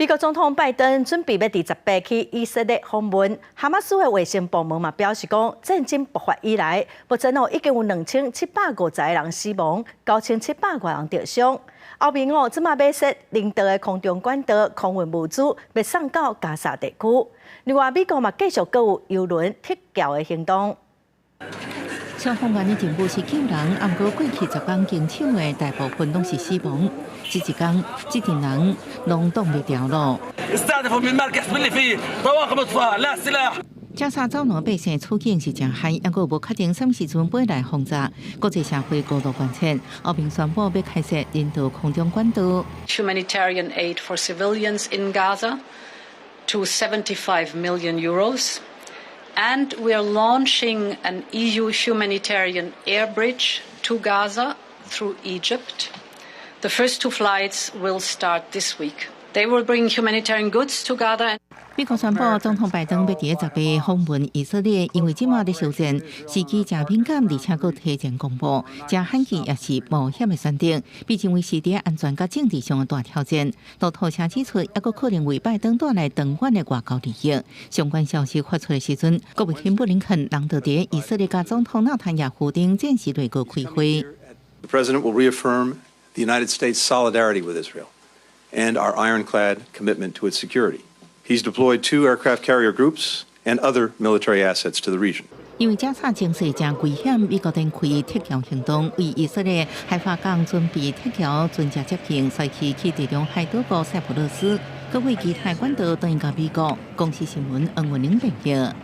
美國總統拜登準備欲佇18去以色列訪問，哈馬斯的衛生部門嘛表示講，戰爭爆發以來，目前哦已經有2750個人死亡，9700外人著傷。歐盟哦，這馬欲設人道的空中管道、空運物資，欲送到加薩地區。另外，美國嘛繼續閣有油輪撤僑的行動。消防員的任務是救人，毋過過去10工經手的大部分攏是死亡。這一工，這陣人攏擋袂牢囉。加沙走廊百姓處境是誠歹，猶閣無確定啥物時陣飛來轟炸。國際社會高度關切，歐盟宣布欲開設人道空中管道。 Humanitarian aid for civilians in Gaza to €75 million. And we are launching an EU humanitarian air bridge to Gaza through Egypt. The first two flights will start this week. They will bring humanitarian goods to Gaza. 美國宣布，總統拜登欲佇18訪問以色列，因為這馬咧休戰，時機誠敏感，而且閣提前公布，誠罕見也是冒險的選擇，被認為是佇安全佮政治上的大挑戰。路透社指出，猶閣可能為拜登帶來長遠的外交利益。相關消息發出的時陣，國務卿布林肯人就佇以色列佮總統納坦雅胡頂戰時內閣開會。 The president will reaffirm the United States' solidarity with Israel and our ironclad commitment to its security. He's deployed two aircraft carrier groups and other military assets to the region. 因為加沙情勢誠危險，美國展開撤僑行動，為以色列海法港準備撤僑船隻接應，隨去去地中海島國塞浦路斯，閣為其他管道轉到美國。公視新聞黃文玲報道。